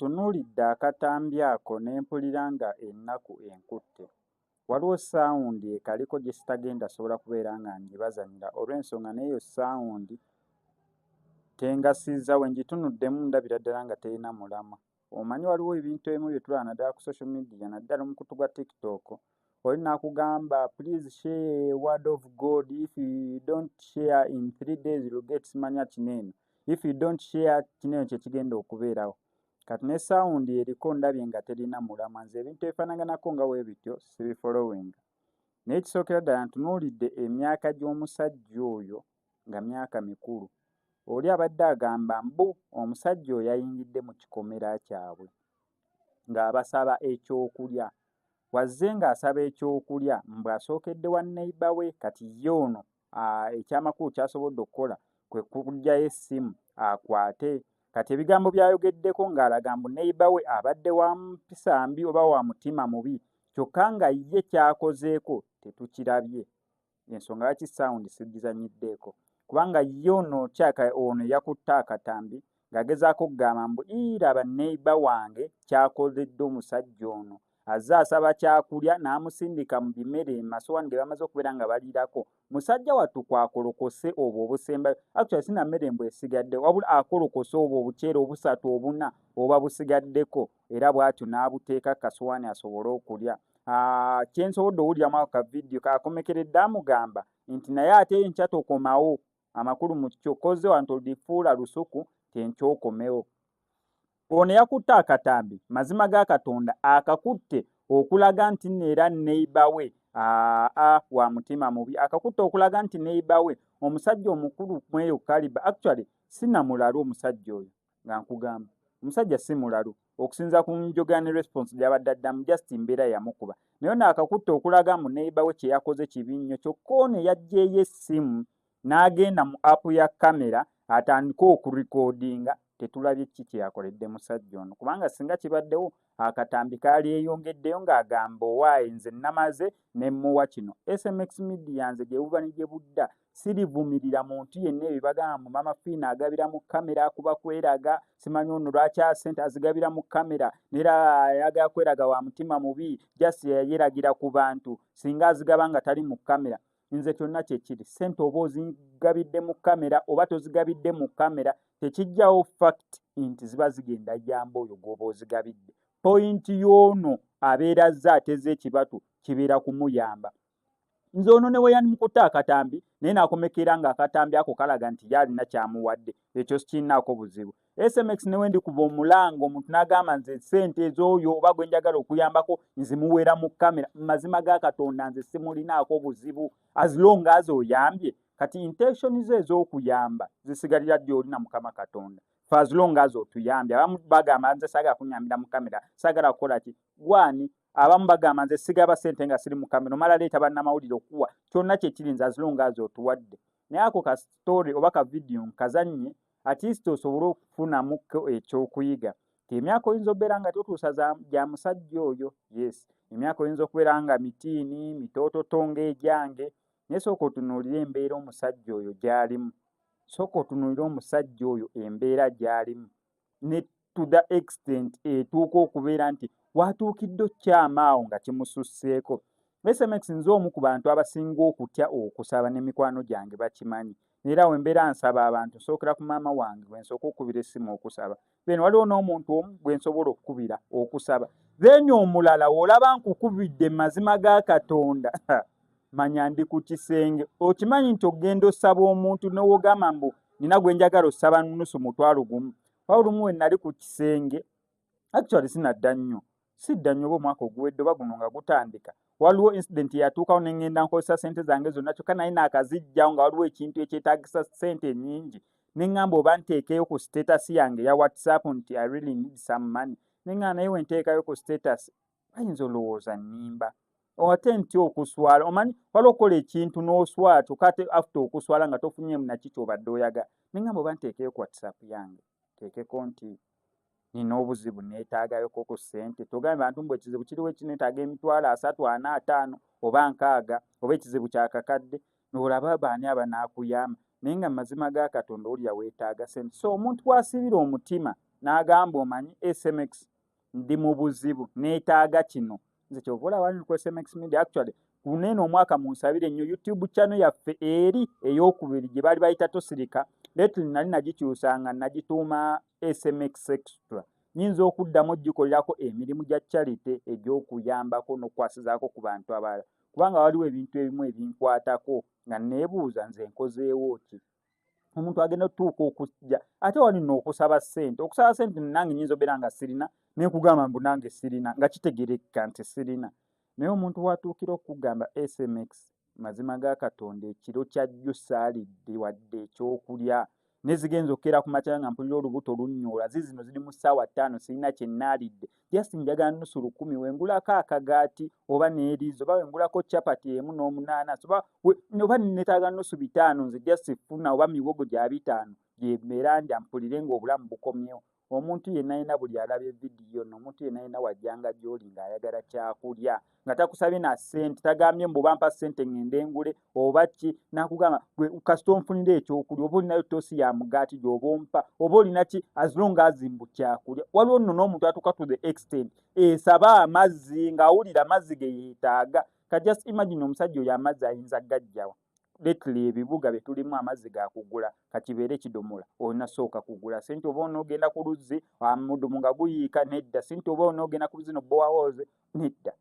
Ntunuulidde akatambi ako ne mpulira nga ennaku enkutte. Waliwo sound ekaliko gye sitagenda sobola kubeera nga ngibazannyira olw'ensonga n'eyo sound tengasizza, we ngitunuddemu ndabira ddala nga terina mulamwa. Omanyi waliwo ebintu ebimu bye tulaba naddala ku social media, naddala omukutu gwa TikTok, oli n'akugamba, "Please share word of God. If you don't share, in 3 days you get simanya kino eno. If you don't share kino eno, kyekigenda okubeerawo." Kati ne sound eriko ndabye nga terina mulamwa. Nze ebintu ebifaanaganako nga bwe bityo sibifollowinga. Naye ekisookera ddala, ntunuulidde emyaka gy'omusajja oyo nga myaka mikulu. Oli abadde agamba mbu omusajja oyo yayingidde mu kikomera kyabwe ng'abasaba ekyokulya. Wazze ng'asaba ekyokulya, mbu asookedde wa neighbour we. Kati ye ono ekyamakulu ky'asobodde okukola kwe kuggyayo essimu akwate. Kati ebigambo by'ayogeddeko ng'alaga mbu neighbour we abadde wa mpisa mbi oba wa mutima mubi, kyokka nga ye ky'akozeeko tetukirabye. Ensonga lwaki sound sigizannyiddeeko, kubanga ye ono kyaka ono yakutte akatambi ng'agezaako okugamba mbu, "Iraba neighbour wange ky'akoledde omusajja ono. Azze asaba kyakulya n'amusindika mu bimere, masowaani ge bamaze okubeera nga baliirako. Musajja wattu kwakolokose obwo obusembayo." Actually sina mmere mbu esigadde, wabula akolokose obwo obuceere obusatu, obuna oba busigaddeko, era bw'atyo n'abuteeka kasowaani asobole okulya. Kye nsobodde owuliramu ako ka vidiyo kakomekeredde amugamba nti naye ate enkya tokomawo. Amakulu mu kyo koze wantu olifuula lusuku tenkyokomewo. Ono yakutte akatambi, mazima ga Katonda, akakutte okulaga nti nno era neighbour we aa wa mutima mubi. Akakutte okulaga nti neighbour we omusajja omukulu mweyo kaliba. Actually sinamulalu omusajja oyo, nga nkugamba omusajja si mulalu okusinza ku njogera ne response gy'abadde addamu, just mbeera yamukuba. Naye ono akakutte okulaga mu neighbour we kye yakoze kibi nnyo. Kyokka ono yaggyeyo essimu n'agenda mu app ya kamera atandike okurecordinga. Tetulabye ki kye yakoledde musajja ono, kubanga singa kibaddewo akatambi kalyeyongeddeyo ng'agamba, "Owaaye nze namaze ne mmuwa kino." SMX Media, nze gye buva ne gye budda sirivumirira muntu yenna. Ebyo bagamba mu Mama Fiina agabira mu kamera akuba kweraga, simanyi ono lwaki sente azigabira mu kamera, neera ayagala kweraga, wa mutima mubi, just yeragira ku bantu, singa azigaba nga tali mu kamera. Nze kyonna kyekiri, sente oba ozigabidde mu kamera oba tozigabidde mu kamera, tekijjawo fact nti ziba zigenda jamba oyo gw'oba ozigabidde. Point y'ono abeera azze ateze ekibatu kibeera kumuyamba. Nze ono ne we yandimukutte akatambi naye n'akomekera ng'akatambi ako kalaga nti ye alina kyamuwadde, ekyo sikirinako buzibu. SMX, ne we ndikuba omulanga omuntu n'agamba nze sente ez'oyo oba gwe njagala okuyambako nzimuweera mu kamera, mu mazima ga Katonda nze simulinaako buzibu as long as oyambye. Kati intention ze ez'okuyamba zisigalira gy'oli na Mukama Katonda. For as long as otuyambye. Abamu bagamba, "Nze saagala kunyambira mu kamera, saagala kukola ki." Gwani? Abamu bagamba, "Nze sigaba sente nga siri mu kamera." Omala leeta bannamawulire okuwa. Kyonna kyekiri, nze as long as otuwadde. Naye ako ka story oba ka video nkazannye, at least osobole okufunamuko ekyokuyiga ti emyaka oyinza okubeera nga totuusa gya musajja oyo. Yes, emyaka oyinza okubeera nga mitiini mitoototo ng'egyange, naye sooka otunuulire embeera omusajja oyo gy'alimu. Sooka otunuulire omusajja oyo embeera gy'alimu ne to the extent etuuka okubeera nti watuukidde okyama awo nga kimususseeko. SMX, nze omu ku bantu abasinga okutya okusaba, n'emikwano gyange bakimanyi. Era we mbeera nsaba abantu, nsookera ku maama wange gwe nsooka okukubira essimu okusaba. Then waliwo n'omuntu omu gwe nsobola okukubira okusaba, then omulala w'olaba nkukubidde, mazima ga Katonda, manya ndi ku kisenge. Okimanyi nti ogenda osaba omuntu newogamba mbu nina gwe njagala osaba nusu 10,000. Waba olumu we nali ku kisenge, actually sinadda nnyo, sidda nnyo, oba omwaka oguwedde oba guno nga gutandika, waliwo incident yatuukawo ne ŋŋenda nkozesa sente zange zonna, kyokka naye naakazijjawo nga waliwo ekintu ekyetaagisa sente ennyingi, ne ŋŋamba oba nteekeyo ku status yange eya WhatsApp nti I really need some money. Ne ŋŋamba naye we nteekayo ku status bayinza olowooza nnimba, ate ntya okuswala. Omanyi waliwo okukola ekintu n'oswala, kyokka ate after okuswala nga tofunyeemu naki ky'obadde oyagala. Ne ŋŋamba oba nteekeyo ku WhatsApp yange, nteekeko nti nina obuzibu, neetaagayoko ku ssente. Togambe bantu mbu ekizibu kiriwo ekineetaaga 30,000, 40, 50 oba 60, oba ekizibu kyakakadde, olaba baani abanaakuyamba. Naye nga mazima ga Katonda owulira weetaaga ssente. So omuntu w'asibira omutima N'agamba, "Omanyi SMX, ndi mu buzibu, neetaaga kino." Nze kyova olaba wali ku SMX Media. Actually, kuneeno omwaka munsabire nnyo. YouTube channel yaffe eri eyokubiri gye baali bayita Tosirika, lately nali nagikyusa nga nagituuma SMX Extra. Nyinza okuddamu ogikolerako emirimu gya charity egy'okuyambako n'okukwasizaako ku bantu abalala, kubanga waliwo ebintu ebimu ebinkwatako nga neebuuza, nze nkozeewo ki? Omuntu agenda otutuuka okujja ate wali nno okusaba ssente, okusaba ssente, nange nyinza obeera nga sirina, nenkugamba mbu nange sirina, nga kitegerekeka nti sirina. Naye omuntu watuukira okugamba, "SMX, mazima ga Katonda, ekiro kyajjo saalidde wadde ekyokulya, nezigenza okukeera ku makya nga mpulira olubuto lunnyoola, zizino ziri mu ssaawa 5, sirina kye nnaalidde, just njagala nusu lukumi wengulako akagaati oba n'eriizo oba wengulako capati emu n'omunaanasi oba neetaaga nusu 500, nze just funa oba miwogo gya 500 gyembeera ndya mpulire ng'obulamu bukomyewo." Omuntu yenna yenna, buli alabye vidiyo no, omuntu yenna yenna wajjanga gy'oli ng'ayagala kyakulya, nga takusabye na ssente, tagambye mbu bampa ssente ŋŋende ngule oba ki, n'akugamba, "Gwe kasita onfunira ekyokulya, oba olinayo toosi ya mugaati gy'oba ompa oba olina ki, as long as mbu kyakulya." Waliwo nno n'omuntu atuuka to the extent esaba amazzi, ng'awulira amazzi ge yeetaaga. Ka just imagine, omusajja oyo amazzi ayinza gajjawa? Lately ebibuga bye tulimu amazzi gakugula, kakibeere kidomola, olina sooka kugula sente, oba onoogenda ku luzzi mudumu nga guyiika, nedda sente, oba onoogenda ku zino boreholes, nedda.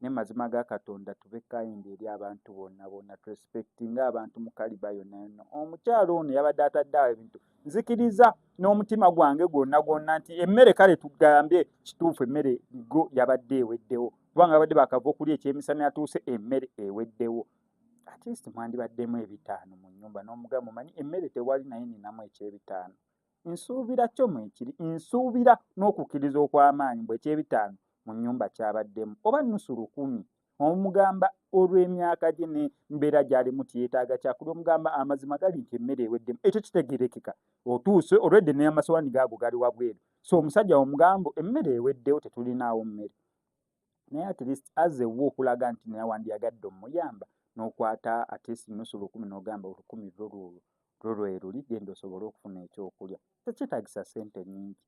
Ne mazima ga Katonda, tube kind eri abantu bonna bonna, turespectinga abantu mu kaliba yonna yonna. Omukyalo ono yabadde atadde awo ebintu, nzikiriza n'omutima gwange gwonna gwonna nti emmere, kale tugambye kituufu, emmere go yabadde eweddewo, kubanga babadde bakava okulya ekyemisana, yatuuse emmere eweddewo. At least mwandibaddemu 500 mu nnyumba, n'omugamba, "Omanyi emmere tewali, naye ninamu ekyebitaano, nsuubira kyo mwekiri." Nsuubira n'okukkiriza okw'amaanyi bwe ekyebitaano mu nnyumba kyabaddemu oba nusu lukumi. Omugamba olw'emyaka gye n'embeera gy'alimu tiyeetaaga kyakulya, omugamba amazima gali nti emmere eweddemu, ekyo kitegerekeka, otuuse olwedde n'amasowaani gaago gali wabweru. So omusajja omugamba emmere eweddewo, tetulinaawo mmere, naye at least azeewo okulaga nti naye wandyagadde omuyamba n'okwata at least nusu lukumi n'ogamba, "1000 lwo lwolwo lwo lwe luli, genda osobole okufuna ekyokulya." Tekyetaagisa ssente nnyingi.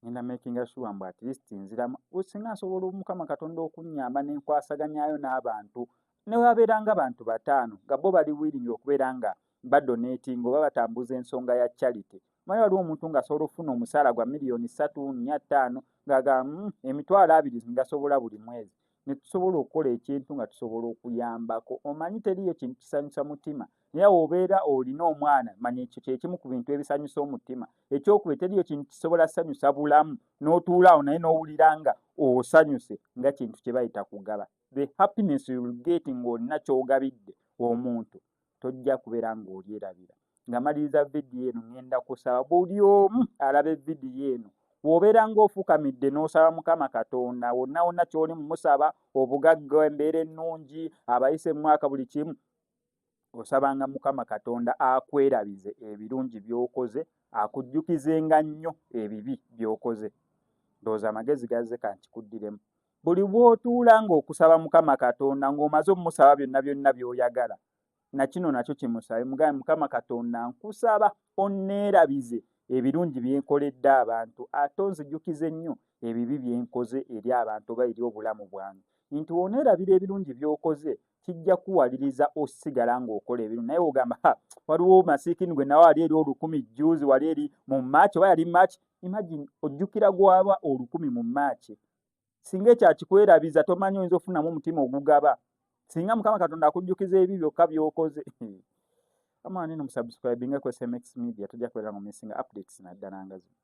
Ngenda makinga sure mbu at least nziramu, singa nsobola Omukama Katonda okunnyamba ne nkwasaganyaayo n'abantu, ne wabeera nga bantu 5 nga bo bali willing okubeera nga badonatinga oba batambuza ensonga ya charity. Manyi waliwo omuntu ng'asobola okufuna omusaala gwa miliyoni 3, 4, 5, ng'agamba, "20,000 ngasobola buli mwezi," ne tusobola okukola ekintu nga tusobola okuyambako. Omanyi teriiyo kintu kisanyusa mutima, naye obeera olina omwana, manya ekyo kyekimu ku bintu ebisanyusa omutima. Ekyokubiri, teriiyo kintu kisobola ssanyusa bulamu n'otuula awo naye n'owulira nga osanyuse nga kintu kye bayita kugaba. The happiness you will get ng'olina ky'ogabidde omuntu, tojja kubeera ng'olyerabira. Nga maliriza vidiyo eno, ŋŋenda kusaba buli omu alaba evidiyo eno, bw'obeera ng'ofukamidde n'osaba Mukama Katonda, wonna wonna ky'oli mumusaba, obugagga, embeera ennungi, abayise mu mwaka, buli kimu, osabanga Mukama Katonda akwerabize ebirungi by'okoze, akujjukizenga nnyo ebibi by'okoze. Ndowooza amagezi gazze, kankikuddiremu. Buli bw'otuula ng'okusaba Mukama Katonda, ng'omaze omumusaba byonna byonna by'oyagala, na kino nakyo kimusabe, mugambe, "Mukama Katonda, nkusaba onneerabize ebirungi bye nkoledde abantu, ate onzijukize nnyo ebibi bye nkoze eri abantu oba eri obulamu bwange," nti oneerabira ebirungi by'okoze, kijja kuwaliriza osigala ng'okola ebirungi. Naye ogamba, "Ha, waliwo masiikini gwe nawe wali eri 1000 jjuuzi, wali eri mu March oba yali March." Imagine, ojjukira gwaba 1000 mu March. Singa ekyo akikwerabiza, tomanyi oyinza ofunamu omutima ogugaba singa Mukama Katonda akujjukiza ebi byokka by'okoze. Amaani no musubscribinga ku SMX Media, tojja kubeera nga omissinga updates naddala nga zino.